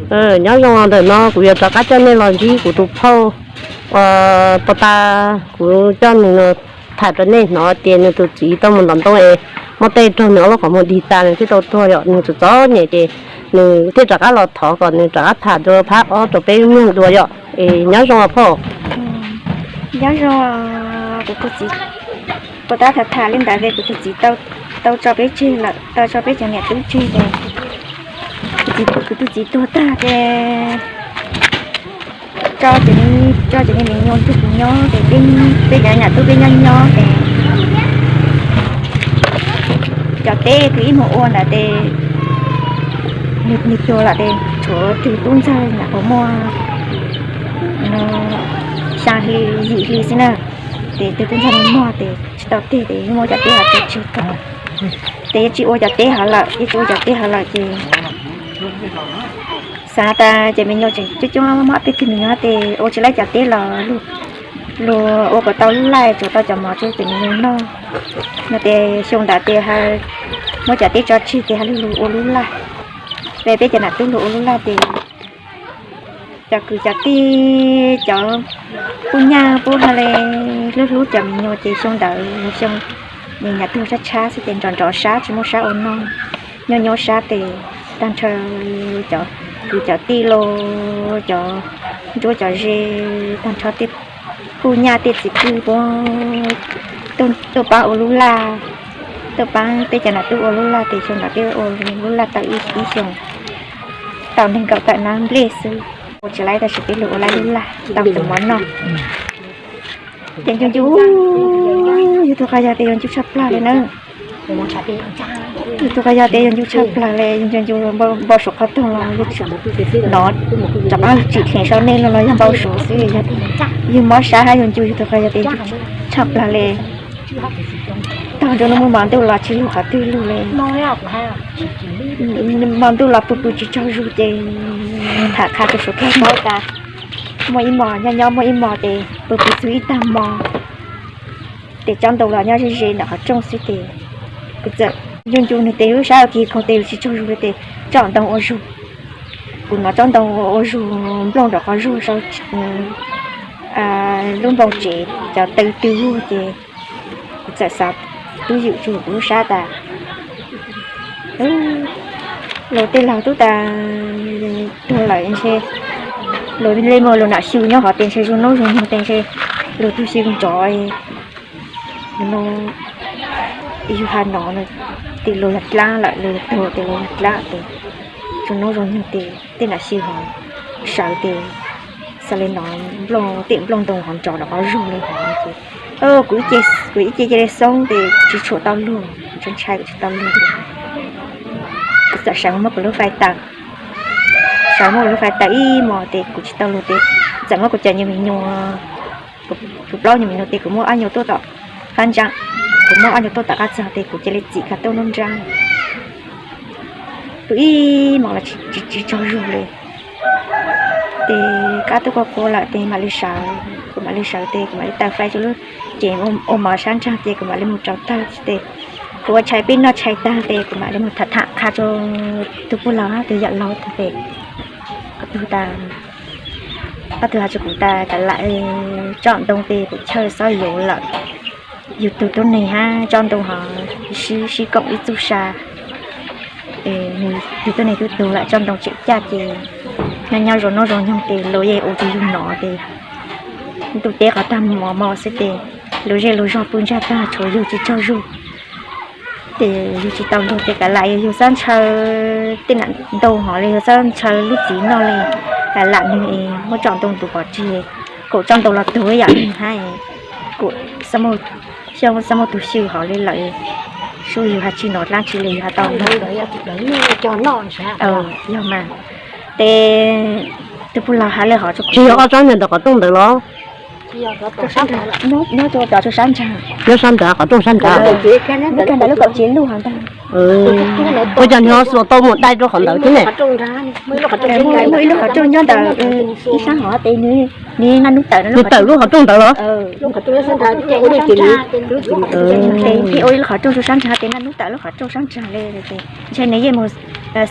Nyob zoo, ntawm no kuv yuav rov qab coj nej los ntsib kuv tus phauj uas puag ta kuv coj nws tham rau nej hnov tias nws tus txiv tau mus ntov ntoo es muab tej raug nws ob lub qhov muag dig tas nws thiaj tau tuag yom. Nws txom txom nyem ces nws thiaj rov qab los thov kom nws rov qab tham dua phab ob rau peb mloog dua yom. Es nyob zoo os phauj. Nyob zoo, kuv tus txiv, puag ta tham tham li ntawd es kuv tus txiv tau tso peb tseg lawm, tau tso peb cov niam tub tseg ces kuv tus txiv tuag tag ces tso cov niag me nyuam nrog kuv nyob ces peb cov niam tub peb nyob nyob ces cov teb kuv ib mus ua ntawd ces nws tuag lawm ces tshuav tus tub ntxawg nyuam qhuav muaj xya hli yim hli xwb na. Ces tus tub ntxawg muaj ces tsis tau tig ces yeej muab cov teb hauv tso tseg tag. Ces yeej tsis ua cov teb hauv lawm, yeej tsis ua cov teb hauv lawm ces xav tas ces me nyuam tseem coob coob mob tej tug me nyuam ces ua tsis laib cov teb los luag ua kom tau lub laj tsuav tau cov mov rau cov me nyuam noj no ces xyoo ntawd ces muab cov teb tso tseg ces hais lug lug ua lub laj. Peb peb cov nam tub lug ua lub laj ces cov kwv cov tij cov pub nyaj pub ha le hlub hlub cov me nyuam ces xyoo ntawd xyoo me nyuam tuag tshab tshab xwb ces nrov nrov sab tsis muaj sab ua noj, nyob nyob sab ces tag nrho cov kwv cov tij los cov nruab cov ze tag nrho tej pub nyaj tej txiv pwg puab tuaj paab ua lub laj, tuaj paab peb cov nam tub ua lub laj ces xyoo ntawd peb ua lub laj tau ib xyoos tau nees nkaum tawm nab nplej xwb, ua tsis laib tab sis peb lug ua laib lub laj tau tus mov noj. Ces ncu ncu, yug tug qhov yog tias yog ncu tshaj plawg li na. Yug tug qhov yog tias yog ncu tshaj plawg li, yug ncu ncu npau suav qhov tuag los nov, rov qab tsim dheev sau nej los yog npau suav xwb. Yug mob sab hab yug ncu yug tug qhov yog tias ncu tshaj plawg li. Tag nrho hnub muaj mov ntuj los tsis lug qhov twg lug li. Mov ntuj los pw pw tsis tsaug zug ces tham qha rau suav kag paub tas muaj ib mos nyob nyob muaj ib mos ces pw pw txug ib tag hmo ces tsob ntoo los nyob ze ze ntawm qhov rooj xwb ces kuv txawm ncu ncu nws tes lub sab ua kis koog tes lub tsis tsaug zug li ces tsob ntoo ua zug. Kuv hnov tsob ntoo ua zug nplooj nram qhov zug sau lub npoo tsev cov taw tw vuag ces kuv txawm xav twb ywm tsuag kuv lub sab tas luag tej laug tub tas tuag lawm ntshe luag li muaj luag nam xyu nyob hov tes ntshe zoo nub zoo nyoog tes ntshe luag tug xyu nrov no. Yug ha no tes luag yog dlaab lawm, luag yog tuag tes luag yog dlaab tes zoo nub zoo nyoog tes tej nam xyu hov sawv tes xav li no nplooj tej nplooj ntoo hov nrov rov qab zug li hov ces kuv ib ce cia li xoob tes tsis tshua tau luag, kuv tsis ntshai kuv tsis tau luag. Kuv txawm sawv muab kuv lub fais tawm, sawv muab kuv lub fais tawm ib mos tes kuv tsis tau luag tes txawm muab kuv cov nyuag me nyuam, kuv plaub nyuag me nyuam tes kuv muab ob nyuag tuaj tom qab ntsaa, kuv muab ob nyuag tuaj tom qab txog tes kuv cia li txim kag tuaj nruab nrab. Kuv ib mos los tsis tsaug zug li. Tes qab tuaj qua qua lawm tes mam li sawv, kuv mam li sawv tes kuv mam li taws fais rau lub cev ua mov sab nraag ces kuv mam li mus rauv tawg tes kuv ua tshais peb noj tshais tag tes kuv mam li mus tham tham qha rau tug puj laug hab tug yaam laug tag tes ob tug has rua kuv tas kav lam tsob ntoo tes pum chawj xob yuav lawm. Yug tug tuab neeg hab tsob ntoo hov sib sib koom ib txuj sa. Yug tug tuab neeg tub tug lawm tsob ntoo tseem caj ces nyob nyob zoo nub zoo nyoog tes luag yeej ua rua yug nov tes ntuj teb qhov tag mos mos xwb tes luag zej luag zog pw ntsag tag tshuav yug tsis tsaug zug. Ces yug tsis tau luag tes kav lam yug xab ntshaw tej nam ntoo hov li yug xab ntshaw lub txiv noj li, kav lam nwg muab tsob ntoo ntug pov tseg, kaum tsob ntoo los tug ib yam nwg hab, kuv xab muaj tug xyw hov li lawm, sub yug has tsis nov dlaab tsi li yug has tau noj. Yog mas, tes tug puj laug has le hov tsis yog ob tsob ntawm qhov rooj ntawd los? Nyob rua cov rua sab nraag, nyob sab nraag qhov rooj sab nraag, kag ntawm lub kaum tsev lug hov ntag. Ua cas nws ho xuas tau mus dai rau qhov ntawd thiab ne? Muaj ib lub qhov rooj nyob ntawd, ib sab hov ces nws nqa hnub tawm, nws tawm lub qhov rooj ntawd los? Ua ib lub qhov rooj sab nrag ces nqa hnub tawm lub qhov rooj sab nrag li, ntshe nws yeej mus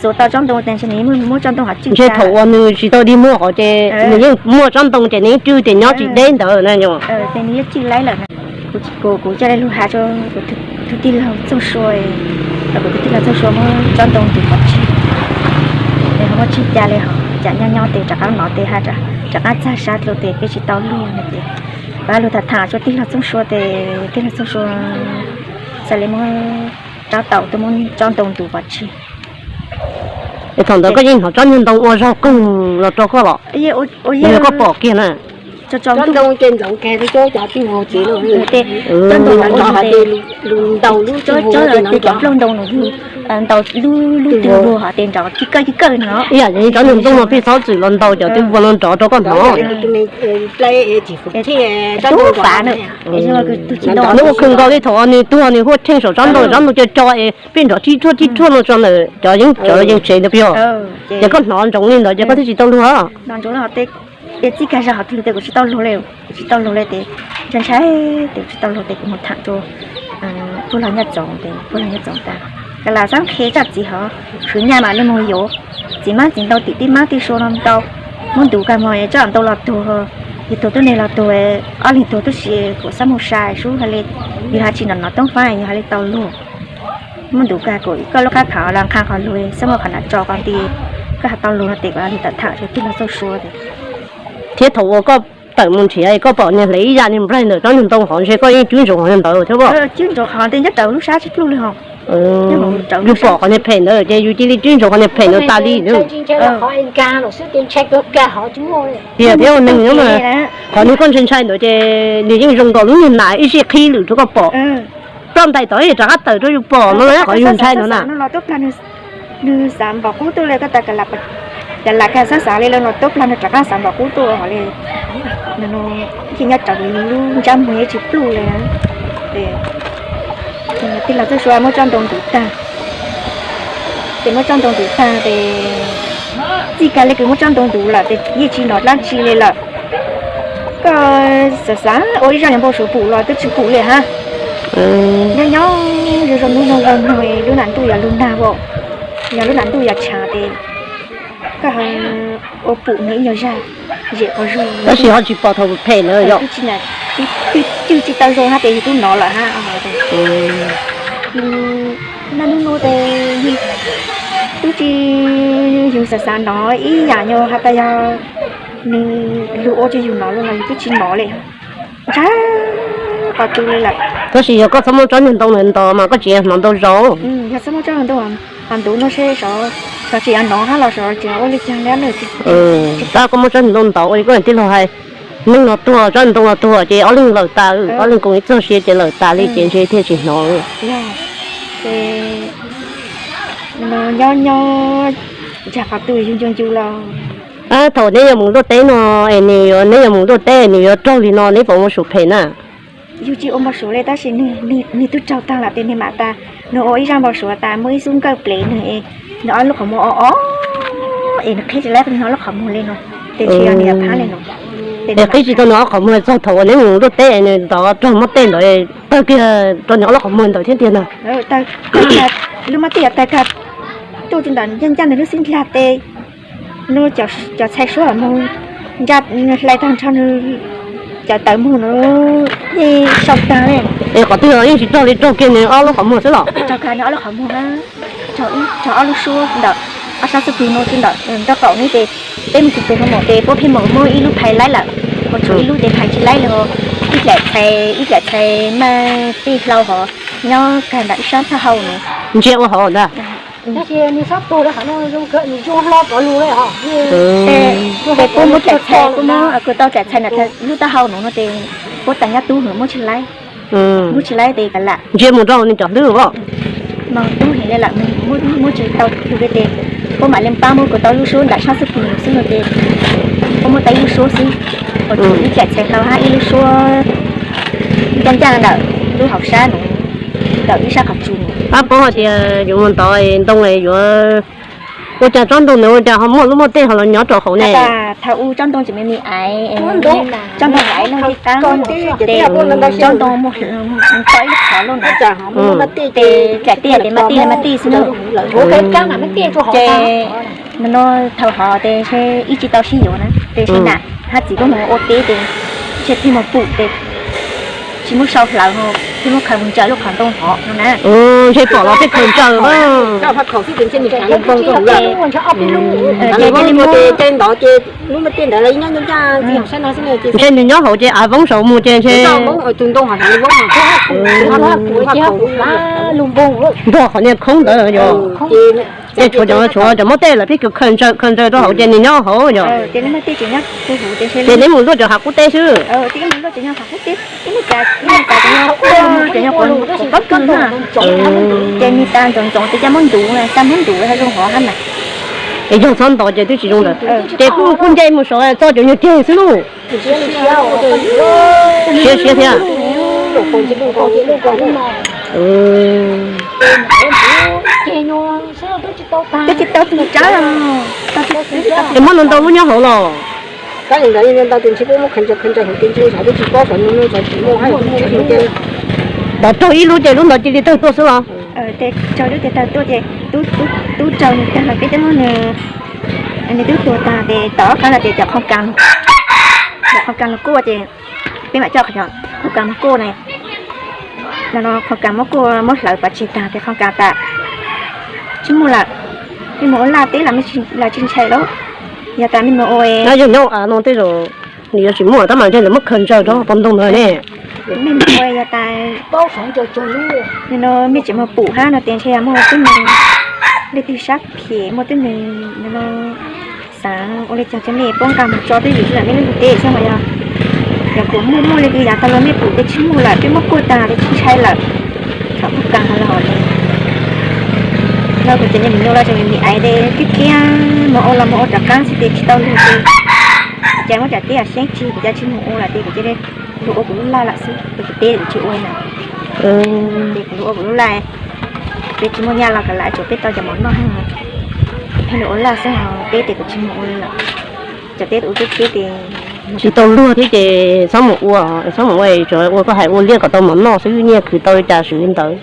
xuas tau tsob ntoo ces ntshe nws yeej muab tsob ntoo hov tswj. Ntshe thaum uas nws tsis tau dig muag qhov ces nws yeej muaj tsob ntoo ces nws yeej tswj ces nyob tsis deb ntawd na yom. Ces nws yeej tswj laib lawm. Kuv, kuv coj lug has rau kuv tus tij laug Txooj Sua, kuv tus tij laug Txooj Sua muab tsob ntoo ntws qhov tswj, es ho muab tswj ca li hos cas nyob nyob tes rov qab hnov tes ha, rov qab txag sab dlua tes peb tsis tau luag no ces, kuv lug tham tham rau tij laug Txooj Sua tes tij laug Txooj Sua xav li muab rab taus tuaj muab tsob ntoo ntws pov tseg. Es thaum ntawd koj yeej hnov tsob nyuag ntoo ua zog koog los rau koj los? Yog koj pom kiag na? Cov ntaus lub, lub twg vuag hov tes nrov kawg kawg no. Ib yam li cov nyuag ntoo no pheej txhob txwm los ntaus cov twg vuag no nrov rau koj hnov. Hnub ua kawg nkaus li thaum nws tuag nws huaj tsheej saum tsob ntoo, tsob ntoo co co es pheej nrov tib thuaj tib thuaj no tso ntawm cov yeeb, cov yeeb tsev ntawd puas yog? Ces koj hnov ntsoov li ntawd ces koj thiaj tsis tau luag. Ces txij kag zag hov twg tes kuv tsis tau luag li, kuv tsis tau luag li tes ntshai ntshai tes kuv tsis tau luag tes kuv mus tham rau puj laug Nyaj Txoov tes puj laug Nyaj Txoov tas, kas las xab qhe zaj txiv hov, Suav nyaj mam li mus yuav, txiv mab txiv ntau tim tij mab tij sua no ntau, muab ntuv kag mog, tsob ntoo los tuag, yog tuag tuab neeg los tuag, ob leeg tuag tuab si kuv xab mus sai sub hais li, yog hais tsis nov nov toob fab yog hais li tau luag. Muab ntuv kag kuv koj lub qab pham los nqha qhov luag xab muaj qhov nram tso qhov nti, koj hais tau luag no tes kuv li tawm tham rau tij laug Txooj Sua tes. Thiab thaum uas koj tawm mus nrhiav koj pom niag hle ib yam niag nplaig ntawm tsob niag ntoo hov ntshe koj yeej cub ntsoov qhov ntawd thiab. Cub ntsoov qhov tes nyob raws lub sab tsis pluj li hos. Yus pom qhov niag phem ntawd ces yus cia li cub ntsoov qhov niag phem ntawd tas li. Tiag thiab ua neeg nyob mas, qhov niag koj ntshai ntshai ntawd ces nws yeej zoo nkaus lub niag nas ib sij qhib lwm rau koj pom. Ploj ntais tod rov qab tawm rau yus pom no qhov yus ntshai no na. Nws xav npaum qub tuaj li koj tas, kas las kag xab xav li los tuab plag nws rov qab xav npaum qub tuaj hov li. Ces nyob raws li lub ntsab muag yeej tsis pluj li. Tij laug Txooj Sua muab tsob ntoo ntws tag, ces muab tsob ntoo ntws tag ces txij kag li kws muab tsob ntoo ntws lawm ces yeej tsis hnov dlaab tsi li lawm. Koj xav xav ua ib zaj nyuag npau suav pum los twb tsis pum li hab. Nyob nyob zoo zoo hnub zoo zoo noog lub nam ntuj yog lug nag, yog lub nam ntuj yog tshav ces koj ua pum nws ib nyuag zag zem qhov zug. Tab sis ho tsis pom thaum phem na yom. Twb tsis tau zoo hab ces yus tub hnov lawm hab. Naj nub nub tes tub tsis, yus xav xav hnov ib yam nyuag has tas yog nws lug ua rau yus hnov los yus twb tsis hnov li. Ntshai qhov twg li lawm. Tab sis yog koj txhob muab tsob nyuag ntoo ntawd ntaus mas koj tseem hnov ntau zaus. Yog txhob muab tsob ntoo ntawd ntaus no seb sov tseem yuav hnov hab los sov tseem ua li caag li. Tab koj muab tsob nyuag ntoo ntaus ua li koj tij laug hais, neeg los tuag tsob ntoo los tuag ces ob leeg lawm tas, ob leeg koom ib txog sia ces lawm tas li ces ntshe thiaj tsis hnov. Nyob nyob ntshai qhov twg yug ncu ncu los. Thaum neb yuav mus luaj teb no es nws yuav, neb yuav mus luaj teb nws yuav raug li no neb puas muaj suav phem na? Yug tsis ua npau suav li tab sis nws twb raug tag lawm tes nws mam tas, nws ua ib zaj npau suav tas muaj ib xub nkawj plev nws, nws ob lub qhov muag o o es nws qhib tsis laib nws ob lub qhov muag li no. Tes tsis yog nws yuav phab li no. Es qhib tsis tau nws ob qhov muag txog thaum uas neb mus luaj teb nws ntov raug muab tej ntawd tawg kiag rau nws ob lub qhov muag ntawd thiab tiag na. Lub muab tej yuav tawg kag tuaj rau ntawm ncaj ncaj nws lub xub ndlag tes nws cov txhais suab moog ncaj hlais tag nrho nws cov tawv moog nws yeej sau tag li. Es qhov twg los yeej tsis raug li, raug kiag nws ob lub qhov muag xwb los? Raug kag nws ob lub qhov muag, raug ob lub suab ntawm ob sab xub pwg no tsi ntawm nraub qaum no tes peb mus txug tes hauv mom tes puab pheej mus muab ib lub phais laib lawm, ho tshuav ib lub tes phais tsis laib li ho ib dlaim txhais, ib dlaim txhais maj tej hlau hov nyob kag ntawm ib sab thaj hau no. Ntsia ua hauv ntag. Tab sis nws txhob tuag li qhov no, zoo kawg nws zoo hlo pov lug li os. Tes puab muab dlaim txhais, puab muab kws tau dlaim txhais ntawm lub taub hau no no tes puab tas nyab tub nws muab tsis laib, muab tsis laib tes kav lam. Ntsia mus rau nws cov hlwb os. Mas tub heev li lawm, muab tsis tau lug li tes puab mam li pab muab kws tau lub suab ntawm sab xub pwg xwb no tes puab muab tau ib lub suab xwb, ho tshuav ib dlaim txhais hlau hab ib lub suab ncaj ncaj ntawm lub hauv sab no. Tab paub hais tias yuav mus ntov ntoo yuav ua cas tsob ntoo ntawd ua cas ho muaj lub muaj tej ho los nyob rau hauv ne? Thaum ub tsob ntoo tseem me me aiv, tsob ntoo aiv no li qab, tsob ntoo muaj tau ib lub qhov loj na, ces txawm tiaj ces mas tiaj mas tiaj xwb na. Ces no thaum hov ces ib tsis tau sib yuav na, ces sib nam hab txiv kuj mus ua teb ces thiaj mus pum ces tsis muab sau hlawv, thiaj muab khaws mus ntsaws lub qhov ntoo hov no na. Ntshe pom los thiaj khaws ntsaws na. Ntshe nws nyob hauv ces av voob saud mus ces ntshe nrog qhov niag khoob ntawd yog. Ces tshuav cov, tshuav cov muab tej lawm peb khaws ntsaws, khaws ntsaws rau hauv ces nws nyob hauv yog. Ces neb mus luaj cov hav qub teb xwb. Ces nws tas ntxoov ntxoov ces coj muab ntuv, xa muab ntuv hab zoo hov hab mas. Es yog txhob ntov ces twb tsis zoo lawm. Ces kuj kuj nce mus saud txog cov nyuag ceg xwb lauj. Siab siab thiab. Twb tsis tau tus tsab. Es muab ntau ntau lub nyob hauv los? Ntawd raug ib lub ces lub ntawd cia li tawg tuaj xwb los? Raug lub ces tawg tuaj ces tub raug nws tag los peb twb muab nws, nws twb tuag tag ces tom ob qab no ces cov qhov kas, cov qhov kas los kuaj ces peb mam coj qhov kas los kuaj na. No qhov kas muab kuaj muab hlawv pov tseg tag ces qhov kas tas tsis muaj lawm, peb mus ua laj teb los tsis ntshai lauj. Yog tas mej mus ua, yog nyob av no tej zaum nws yuav tsis muaj tab mas ntshe lawv muab khaws ntsaws rau pov ntoo ntawd ne. Mej mus ua yog tas, no mej tseem mus pum hab no tias ntshe yog muaj tib neeg, leej twg sab phem muaj tib neeg no xav ua li cas ces mej paub nqa mus tso twj ywm xwb, mej lub ntiaj teb xwb mas yog, yog kuv muaj muaj li twg yav tag los mej pum ces tsis muaj lawm, twb muab kuaj tag ces tsis ntshai lawm. Thaum kuj kag hov los hov li no kuv cov niag me nyuam los tseem me me aiv ces thiab thiab mus ua los mus ua rov qab xwb ces tsis tau lug ces, cas muab cov teb yam xyeeb tsig kuv cas tsis mus ua lawm ces kuv cia li lug ua kuv lub laj lawm xwb ces kuv teb kuv tsis ua na. Ces kuv lug ua kuv lub laj, peb tsis muaj nyaj los kav lam tsuav peb tau cov mov noj, peb lug ua laj xwb ho teb ces kuv tsis mus ua li lawm. Cov teb ua teb teb ces tsis tau luag thiab ces txhob mus ua, txhob mus ua, tsuas ua koj hais ua liaj kom tau mov noj xwb, nyiaj khwv tau li cas swv li ntawd.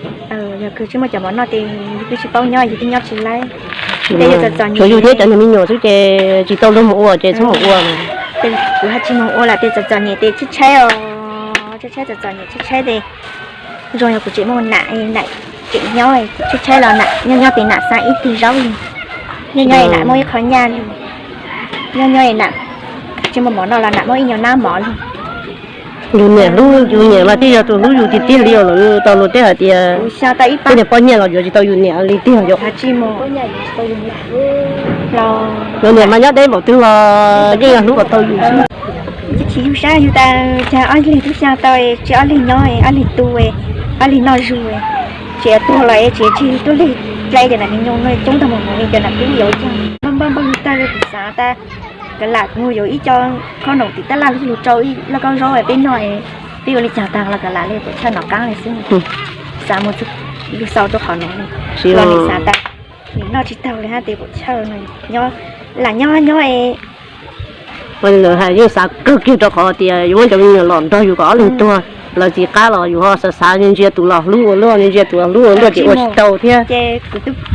Yog khwv tsis muaj cov mov noj ces yus twb tsis paub nyob, yus twb nyob tsis laib. Tsuas yus thiab cov niag me nyuam xwb ces tsis tau luag mus ua ces txhob mus ua. Kuv haj tsis mus ua lawm ces txom txom nyem ces tshaib tshaib os, tshaib tshaib txom txom nyem tshaib tshaib ces zoo yog kuv tseem muaj nam, nam tseem nyob tshaib tshaib los nam nyob nyob pem nam xa ib tig zaub li, nyob nyob nam muaj ib qho nyaj li, nyob nyob nam tsis muaj mov noj los nam muaj ib nyuag nab mov li. Yus niam hlub yus niam mas twb yog tus hlub yus tiag tiag li os, lawv tau luag tej hais tias tej niag poj niam los yuav tsis tau yus niam li tiag yom. Yus niam mas nyob deb npaum twg los yeej yog hlub kom tau yus xwb. Tsis yug sab yug tas cas ob leeg twb xyaa tau, tsis ob leeg nyob, ob leeg tu, ob leeg noj zug, tsis tuag los tsis tsis tuaj lig dlai cov nam me nyuam no coob tag mus mus li cov nam tub yuav cog npaj npaj npaj tag li kuv xav tas kav lam kuv mus yuav ib co khob noom tim tab laj lug rau ib lauj kaub zaub peb noj, peb ua li cas tag los kav lam li puas chawj nov qaab li xwb. Xav mus lug xaus rau qhov no, los nim xav tas nim noj tsis taug li hab tes puas chawj no, lam nyob nyob. Lawv hais yeej xav kawg kiag rau qhov tias yuav muab cov me nyuam los nrog yus kom ob leeg tuag, lawv txij qab los yus ho xav xav ntsia tus los hlub ua luaj, ntsia tus los hlub ua luaj ces ua tsis tau thiab. Ces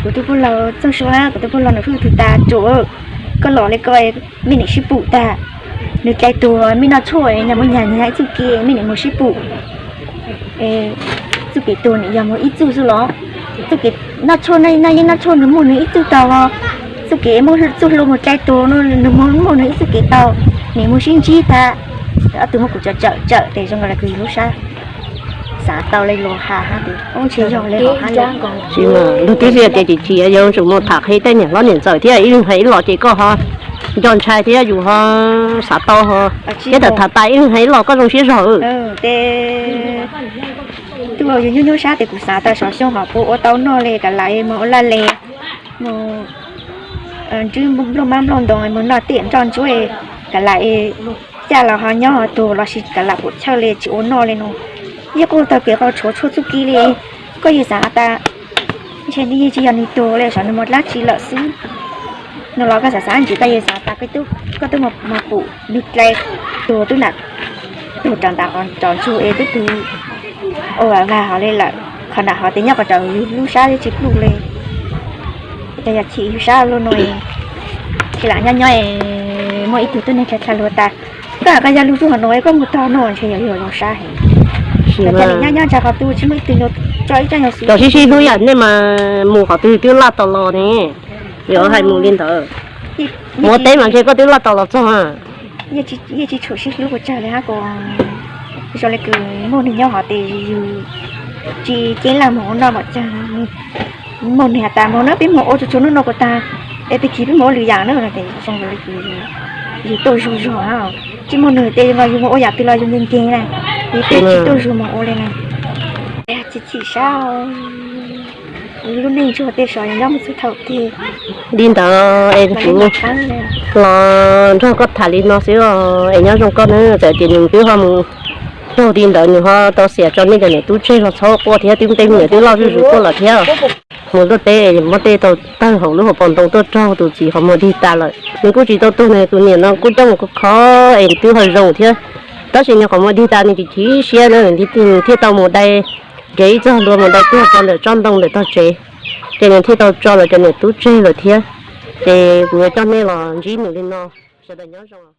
kuv tus pug laug txoog sua hab, kuv tus pug laug nws hwj tug tas tsuav koj los li ko, mej nim sib pum tag, nws dlai tuag, mej noj tshuaj nyag muaj nyag nyag ib txuj kev mej nim mus sib pum. Txuj kev tuag nim yog muaj ib txuj xwb los? Txuj kev noj tshuaj noj yeeb noj tshuaj nws muaj nws ib txuj tau, txuj kev muaj txuj hlua mus dlai tuag nws muaj muaj nws ib txuj kev tau, nim mus sib ntsib tag. Ob tug muab kuv tsawm tsawm tes zoo nkaus li kuv yug lub sab xav tau li luag has hab tes ub ntshe yog li luag tib si tias tsis tsis yuav tsum mus tham qhia tej niam hlob niam ntxawm thiab ib leeg hais ib los ces koj ho nco ntshai thiab yus ho xav tau ho thiab tawm tham tas ib leeg hais ib los koj zoo siab zog. Tes tub yug nyuaj nyuaj sab tes kuv xav tas sov xyoo ho puas ua tau noj li kav lam mus ua laj li, mus ntsib nplooj mab nplooj ntoo mus noj tiam nroj ntsuab, kav lam caj los ho nyob ho tuag los sis kav lam puam chawj li tsis ua noj li no. Yeej quaj tag kev qhov tshuav tshuaj txuj kev li, Koj yawg xav tas ntshe nws yeej tsis yog nws tug li, saib nws mus dab tsi lawm xwb. No los koj xav xav ntsis, koj yawg xav tas koj twb mus pum nws dlai, tug twb nram, tug rau nram qhov tsos ntsuag es twb tug ua vam vag hov li lawm, qhov nram hov tias nyob qhov tsos yus lub sab twb tsis pluj li. Ces yog chim yus sab luaj no, tsis lam nyob nyob es muaj ib tug tuab neeg tha tha luag tas, koj hais koj yog lug zuj hov no koj mus tog no ntshe yog yus zoo sab heev. Ces nyob nyob ntsa qhov twg tsis muaj ib tug tso ib tsob nyuag xwb. Cov sib sib hlub yam nej mas mus qhov twg twb laj tau los ne. Yuav hais mus li ntawd, ua teb mas ntshe koj twb laj tau los txog. Yeej tsis tshua sib hlub puas tsawg li hab kuv. Zoo li kws muaj neeg nyob hov tes yus tsis ceeb laj mus ua noj mam tsawg. Muaj neeg has tas mus no peb mus ua txhua txhua hnub no kuv tas, es peb kis peb mus ua lwm yam na no ces zoo li kws yus tuaj zuag zuag. Tsis muaj neeg tes no yus mus ua yam twg los yus nkees nkees na, yus tej tsis tuaj zuag mus ua li na. Tsis chim sab, lub neej ntsuag tej sav nyob mus txog thaum twg li ntawd es kuv los nrog koj tham li no xwb os, es nyob zoo koj na, txawm tias nws twb ho mus raug li ntawd nws ho tau xiam tso nej cov niam tub tseg los txhob quaj thiab, twb tej me nyuam twb loj zuj zus tuaj lawm thiab. Mus luaj teb muab tej tau tawg hauv lub hauv paus ntoo tuaj raug tus txiv qhov muag dig tas lawm. Nws kuj tsis tau tuag, nws tus niam no kuj coj mus kho kho es twb ho zoo thiab. Tab sis nws qhov muag dig tas nws tsis chim siab na, thiaj tau mus dai, nrhiav ib txoj hlua mus dai tuag rau ntawm tsob ntoo ntawm tog tsev, ces nws thiaj tau tso lawv cov niam tub tseg lawm thiab. Ces kuv yuav coj nej los ntsib nws li no, sawv daws nyob zoo.